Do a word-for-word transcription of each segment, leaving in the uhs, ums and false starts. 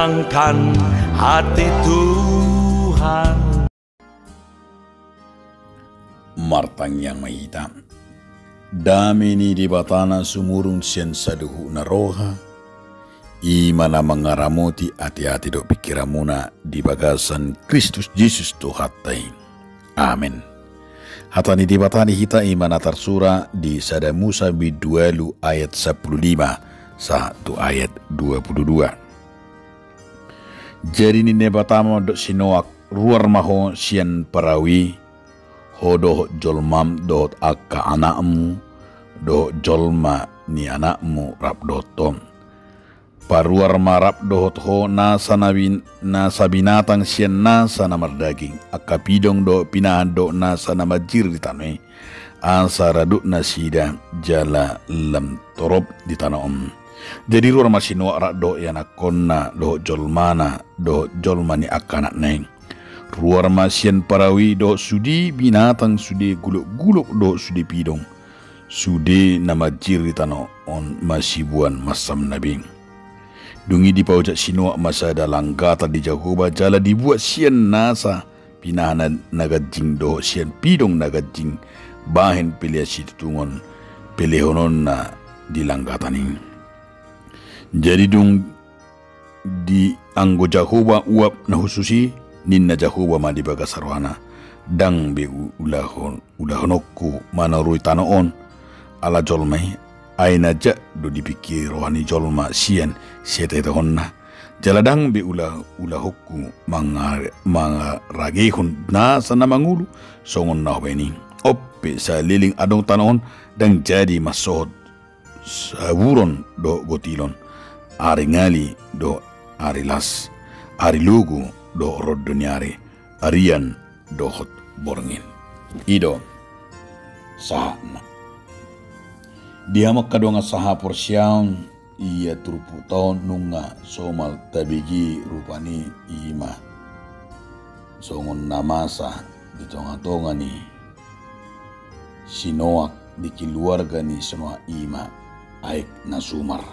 Angkan hati Tuhan. Martangiang ma hita. Dame ni Debata na sumurung sian saluhutna roha, i ma na mangaramoti ateate dohot pingkiranmuna di bagasan Kristus Jesus Tuhanta i. Amen. Hata ni Debata di hita i ma na tarsura di Sada Musa bindu ualu ayat sampulu lima sahat tu ayat dua pulu dua. Jadi ninna Debata ma mandok si Noak, ruar ma ho sian parau i, ho dohot jolmam dohot angka anakmu dohot jolma ni anakmu rap dohot ho. Paruar ma rap dohot ho nasa na bin-, nasa binatang sian nasa na mardaging, angka pidong dohot pinahan dohot nasa na manjir di tano i, asa radot nasida jala lam torop di tano on. Jadi ruar ma si Noak rap dohot ianakkonna dohot jolmana dohot jolma ni angka anakna i. Ruar ma sian parau i dohot sude binatang, sude gulokgulok dohot sude pidong, sude na manjir di tano on masibuan mansamna be. Dung i dipaojak si Noak ma sada langgatan di Jahowa jala dibuat sian nasa pinahan na ganjing dohot sian pidong na ganjing bahen pelean situtungon pelehononna di langgatan i. Jadi dung di anggo Jahowa uap na hushus i, ninna Jahowa ma di bagasan rohana, ndang be u-, ulahon, ulahononku manorui tano on ala jolma i, ai na jak do dipingkiri roha ni jolma sian siatahetahonna. Jala ndang be ula-, ulahonku manga-, mangaragehon nasa na mangolu songon na hubahen i. On pe saleleng adong tano on ndang jadi mansohot saburon dohot gotilon, ari ngali dohot ari las, ari logo dohot rondo ni ari, arian dohot borngin. I do sahatna. Di hamu angka dongan sahaporseaon, ia turpukta on nunga somal tabege rupani, i ma songon na masa di tongatonga ni si Noak, di keluarga ni si Noak, i ma aek na sumar.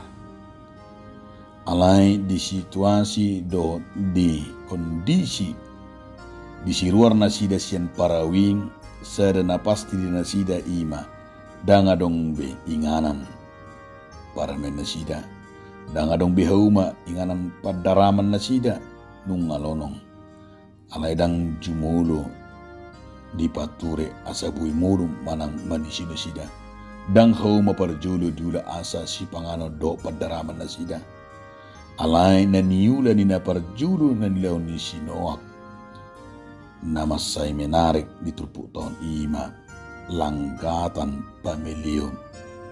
Alai di situasi dohot di kondisi di siruar nasida sian parau i, sada na pasti di nasida i ma ndang adong be inganan parumaen nasida, ndang adong be hauma inganan pandaraman nasida, nunga lonong. Alai ndang jumolo dipature asa boi modom manang manisi nasida. Ndang hauma parjolo diula asa sipanganon dohot pandaraman nasida. Alai na niula ni na parjolo na nilehon ni si Noak na mansai menarik di turpukta on i ma langgatan pameleon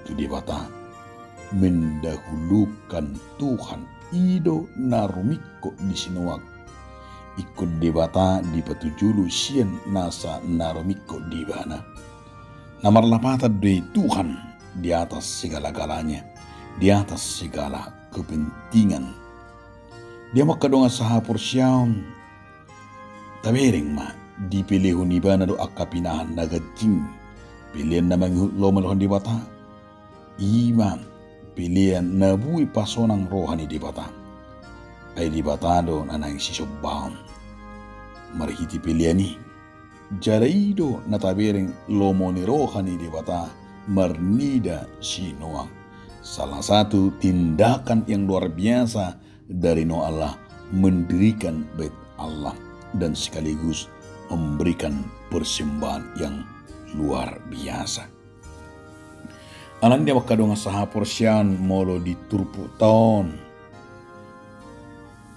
tu Debata, mendahulukan Tuhan. I do na rumingkot di si Noak. Ingkon Debata dipatujolo sian nasa na rumingkot di ibana. Na marlapatan do i Tuhan di atas segala-galanya, di atas segala kepentingan. Di hamu angka dongan sahaporseaon, tabereng ma, dipelehon ibana do angka pinahan na ganjing, pelean na mangihut lomo ni roha ni Debata. I ma pelean na boi pasonang roha ni Debata. Ai Debata do na naeng sisombaon marhite pelean i. Jala i do na tabereng lomo ni roha ni Debata marnida si Noak. Salah satu tindakan yang luar biasa dari Noah adalah mendirikan bait Allah dan sekaligus memberikan persembahan yang luar biasa. Alani di hamu angka dongan sahaporseaon, molo di turpukta on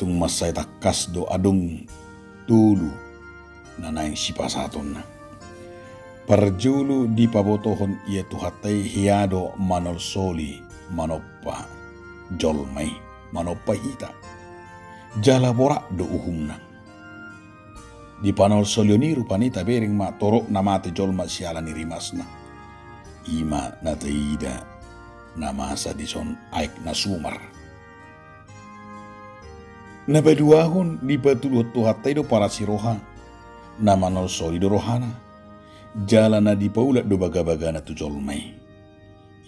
tung mansai tangkas do adong tolu na naeng sipasahatonna. Parjolo dipabotohon ia Tuhanta i hea do manolsoli, manompa jolma i, manompa hita. Jala borat do uhumna. Di panolsolion i rupani tabereng ma torop na mate jolma siala ni rimasna. I ma na taida na masa dison aek na sumar. Na paduahon dipatuduhon Tuhanta i do parasi roha, na manolsoli do rohana. Jala na dipaulak do bagabagana tu jolma i.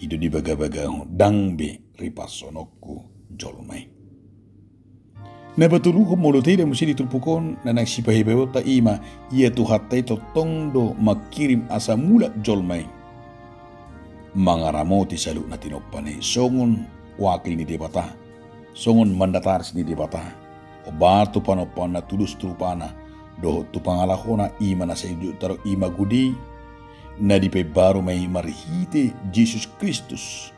I do dibagabagahon ndang be ripashononku jolma i. Na patoluhon, molo taida muse di turpuk on, na naeng sipahipaionta i ma, ia Tuhanta i tongtong do mangkirim asa mulak jolma i mangaramoti saluhut na tinompana i songon wakil ni Debata, songon mandataris ni Debata, hombar tu panompaonna, tu dos tu rupana, dohot tu pangalahona, i ma na sai didok taro i ma gode, na dipaimbaru ma i marhite Jesus Kristus,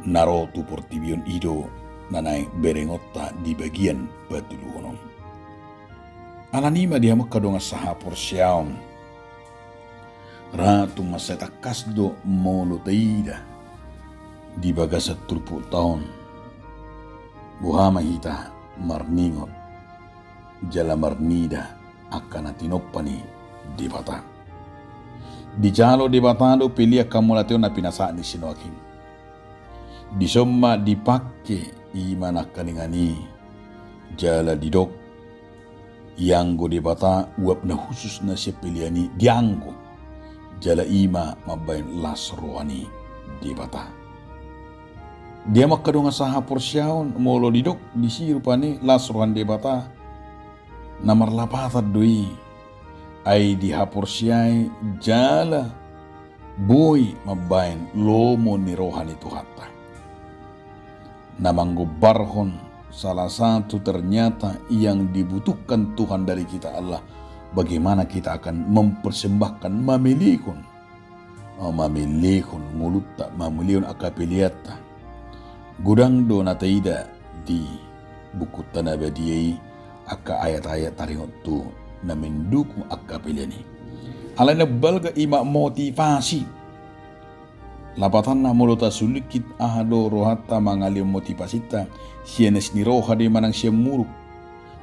na ro tu portibi on. I do na naeng berengonta di bagian patoluhon on. Alani i ma di hamu angka dongan sahaporseaon, ra tung mansai tangkas do molo taida di bagasan turpukta on, boha ma hita marningot jala marnida angka na tinompa ni Debata. Dijalo Debata do pelean hamuliateon na pinasahat ni si Noak i. Dison ma dipangke i ma nangkiningan i, jala didok, ianggo Debata uap na hushus na sian pelean i, dianggo, jala i ma mambahen las roha ni Debata. Di hamu angka dongan sahaporseaon, molo didok disi rupani las roha ni Debata, na marlapatan do i, ai dihaporseai jala boi mambahen lomo ni roha ni Tuhanta. Na manggombarhon salah satu ternyata yang dibutuhkan Tuhan dari kita adalah bagaimana kita akan mempersembahkan, mamelehon, mamelehon ngolunta, mamelehon angka peleanta. Godang do na taida di bukunta na badia i angka ayat-ayat taringot tu na mendukung angka pelean i. Alai na balga i ma motivasi. Lapatanna molo tasulingkit aha do rohanta mangalehon motivasinta, sian las ni roha do i manang sian muruk,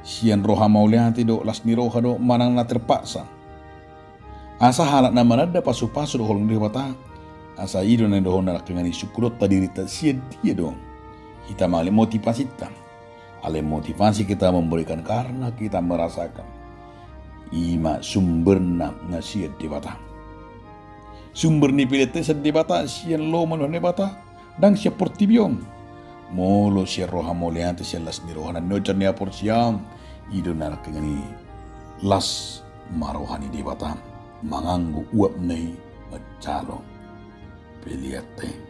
sian roha mauliate do, las ni roha do manang na terpaksa. Asa halak na mananda pasupasu dohot holong ni Debata, asa i do na nidokhon na nangkiningan i, sungkunonta dirinta sian dia do hita mangalehon motivasinta. Alai motivasi kita memberikan karena kita merasakan. I ma sumberna na sian Debata. Sumber ni peleanta i sian Debata, sian lomo ni Debata, ndang sian portibi on. Molo sian roha mauliate, sian las ni roha na niojar ni haporseaon, i do na nangkiningan i las ma roha ni Debata manganggo uapna i manjalo peleanta i.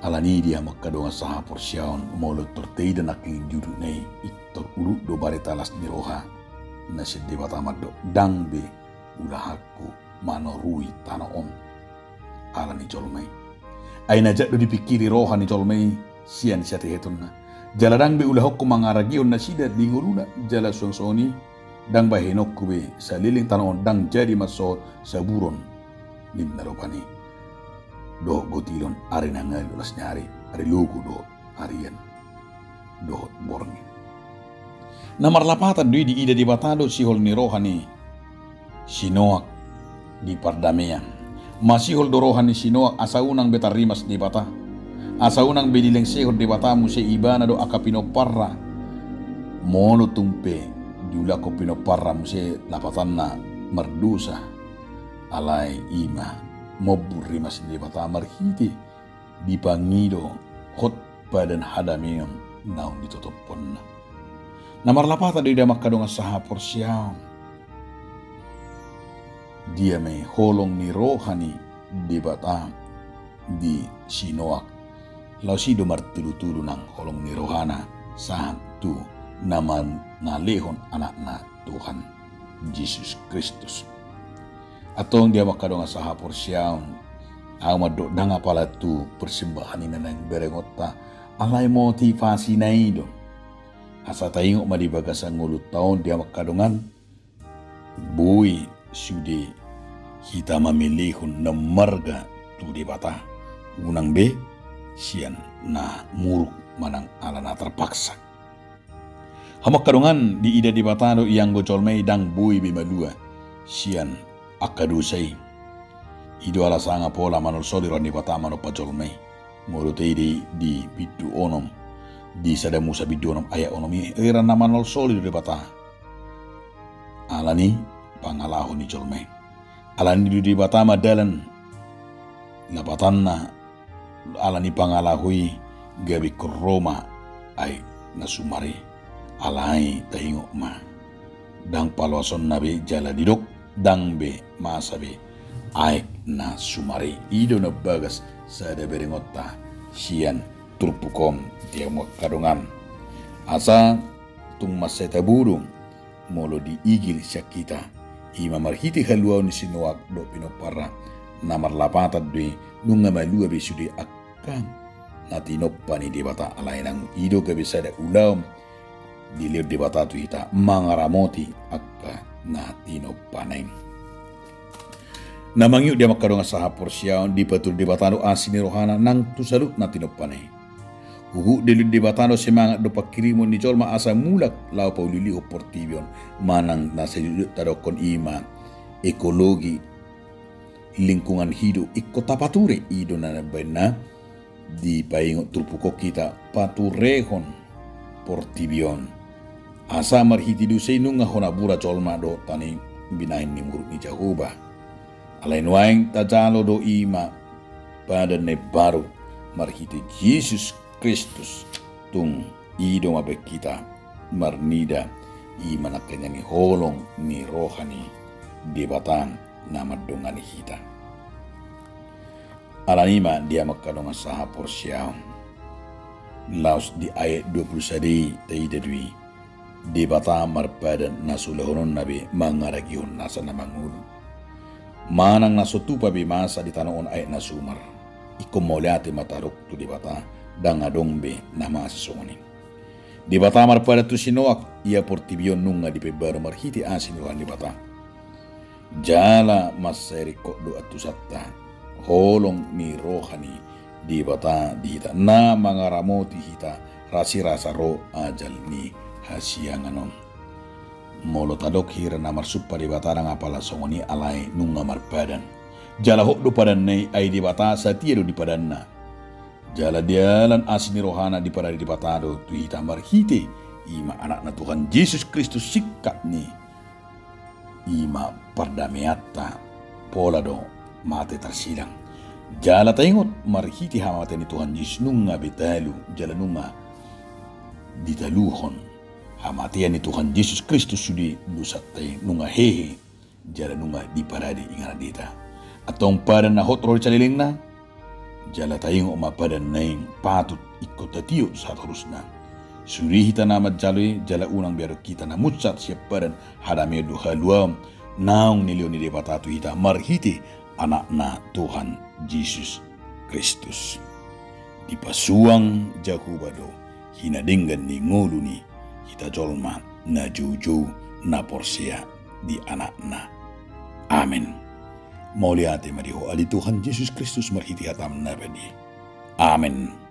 Alani i di hamu angka dongan sahaporseaon, molo tor taida nangkiningan di udutna i, i tor udut do barita las ni roha na sian Debata mandok, ndang be ulahanku manorui tano on ala ni jolma i. Ai na jat do dipingkiri roha ni jolma i sian siatehetonna. Jala ndang be ulahonku mangaragehon nasida di ngoluna, jala suang songon i ndang bahenonku be saleleng tano on ndang jadi mansohot saburon ninna rupani. Dohot gotilon, ari na ngali dohot las ni ari, ari logo dohot arian, dohot borngin. Na marlapatan do i diida Debata do sihol ni roha ni si Noak di pardamean. Masihol do roha ni si Noak asa unang be tarrimas Debata, asa unang be dilengsehon Debata muse ibana dohot angka pinomparna. Molo tung pe diulakhon pinomparna muse lapatanna mardosa. Alai i ma mombur rimas ni Debata marhite dipangido hot padan hadameon naung ditotophonna. Na marlapatan do i di hamu angka dongan sahaporseaon. Dia ma i holong ni roha ni Debata di si Noak. Laos i do martulutulu nang holong ni rohana sahat tu na mangalehon anakna Tuhan Jesus Kristus. Antong di hamu angka dongan sahaporseaon, ahu mandok ndang apala tu persembahan i na naeng berengonta, alai motivasina i do. Asa taingot ma di bagasan ngolunta on di hamu angka dongan, boi sude hita mamelehon na marga tu Debata, unang be sian na muruk manang ala na terpaksa. Hamu angka dongan, diida Debata do ianggo jolma i ndang boi be malua sian angka dosa i. I do ala sanga pola manolsoli roha ni Debata manompa jolma i. Molo taida i di bindu onom, di Sada Musa bindu onom ayat onom i, hera na manolsoli do Debata. Alani pangalaho ni jolma i. Alani do Debata ma dalan, lapatanna alani pangalaho i gabe ingkon ro ma aek na sumar i. Alai taingot ma, ndang paloasonna be jala didok, ndang be masa be aek na sumar i. I do na bagas sada berengonta sian turpuk on, di hamu angka dongan. Asa tung mansai tabo do molo diigil sian hita, i ma marhite haluaon ni si Noak dohot pinomparna, na marlapatan do i, nunga malua be sude angka na tinompa ni Debata. Alai nang i do gabe sada ulaon dilehon Debata tu hita, mangaramoti angka na tinompana i. Na mangihut, di hamu angka dongan sahaporseaon, dipatudu Debata do asi ni rohana nang tu saluhut na tinompana i. Huhut dilehon Debata do semangat dohot pangkirimon ni jolma asa mulak laho pauliulihon portibi on, manang na sai jotjot tadokhon i ma ekologi, lingkungan hidup, ingkon tapature. I do na baenna dipaingot turpuk on hita paturehon portibi on. Asa marhite dosa i nunga hona bura jolma dohot tano i binahen ni muruk ni Jahowa. Alai nuaeng tajalo do i ma padan na imbaru marhite Jesus Kristus. Tung i do ma baen hita marnida, i ma nangkiningan ni holong ni roha ni Debata na mandongani hita. Alani i ma, di hamu angka dongan sahaporseaon, laos di ayat dua pulu sada i taida do i, Debata marpadan na so ulahononna be mangaragihon nasa na mangolu, manang na so tupa be masa di tano on aek na sumar. Ingkon mauliate ma tadok tu Debata, ndang adong be na masa songon i. Debata marpadan tu si Noak, ia portibi on nunga dipaimbaru marhite asi ni roha ni Debata. Jala mansai ringkot do antusanta holong ni roha ni Debata di hita, na mangaramoti hita rasirasa ro ajal ni hasiangan on. Molo tadok hira na marsumpah Debata ndang apala songon i, alai nunga marpadan. Jala hot do padanna i, ai Debata satia do di padanna. Jala dalan asi ni rohana diparade Debata do tu hita marhite i ma Anakna Tuhan Jesus Kristus, singkat ni i ma pardameanta, pola do mate tarsidang. Jala taingot, marhite hamatean ni Tuhan Jesus nunga be talu, jala nunga ditaluhon hamatean ni Tuhan Jesus Kristus sude dosanta i, nunga hehe, jala nunga diparade inganan di hita. Antong padan na hot ro di salelengna, jala taingot ma padan naeng patut ingkon tatiop sahat horusna. Sude hita na manjalo i, jala unang be adong hita na munsat sian padan hadameon dohot haluaon naung nilehon ni Debata tu hita marhite Anakna Tuhan Jesus Kristus. Dipasuang Jahowa do hinadenggan ni ngolu ni hita jolma na joujou na porsea di Anakna. Amen. Mauliate ma di Ho ale Tuhan Jesus Kristus marhite hataM na badia. Amen.